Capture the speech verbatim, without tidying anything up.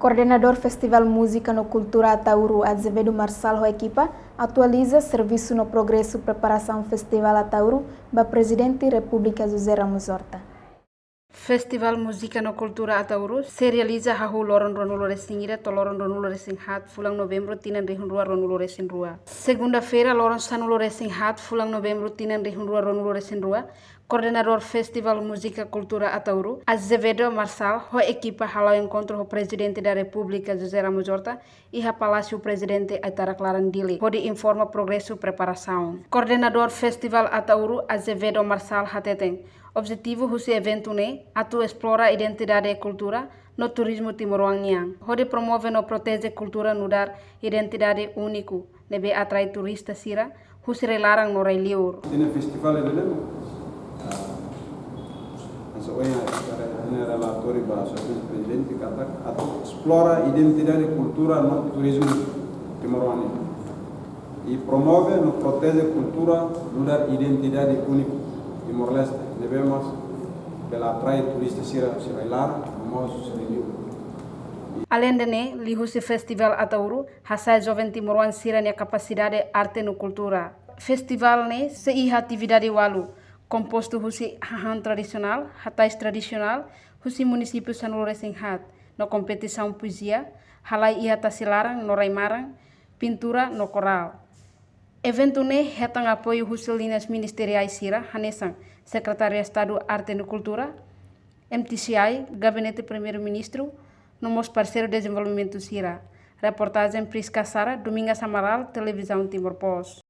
Koordenadór Festivál Múzika no Kultura Ataúru, Azevedo Marçal, ho ekipa atualiza servisu no progresu preparasaun Festivál Ataúru ba Prezidente Repúblika José Ramos Horta. Festivál Múzika no Kultura Ataúru sei realiza hahú loron ruanulu-resin-ida to'o loron ruanulu-resin-haat fulan Novembru tinan rihun rua ruanulu-resin-rua. Segunda-feira, loron sanulu-resin-haat fulan Novembru tinan rihun rua ruanulu-resin-rua, Koordenadór Festivál Múzika Kultura Ataúru, Azevedo Marçal, ho ekipa hala'o enkontru ho Prezidente da Repúblika José Ramos Horta iha Palásiu Prezidente Aitarak-Laran, Dili, hodi informa progresu preparasaun. Koordenadór Festivál Ataúru, Azevedo Marçal, hateten objetivu husi eventu ne'e atu esplora identidade kultura no turizmu timoroan nian, hodi promove no proteje kultura nu'udar identidade úniku ne'ebé atrai turista sira husi rai-laran no rai-liur. Tinan festivál ne'e, ah, hanesan ohin ha'u iha relatóriu ba Sua Exelénsia Prezidente katak atu esplora identidade kultura no turizmu timoroan nian. I promove no proteje kultura nu'udar identidade úniku Timor-Leste, ne'ebé mós bele atrai turista sira husi rai-laran, no mós husi rai-liur. Aleinde ne'e, liuhusi Festivál Ataúru hasa'e joven timoroan sira-nia kapasidade arte no kultura. Festivál ne'e sei iha atividade ualu, kompostu husi hahán tradisionál, hatais tradisionál husi munisípiu sanulu-resin-haat, no kompetisaun poezia, halai iha tasi laran no rai-maran, pintura no korál. Eventu ne'e hetan apoiu husi liñas ministeriais sira hanesan Sekretáriu Estadu Arte no Kultura, M T C I, Gabinete Primeiru-Ministru, no mós parseiru dezenvolvimentu sira. Reportajen Prisca Sara, Domingas Amaral, Televizaun Timor Post.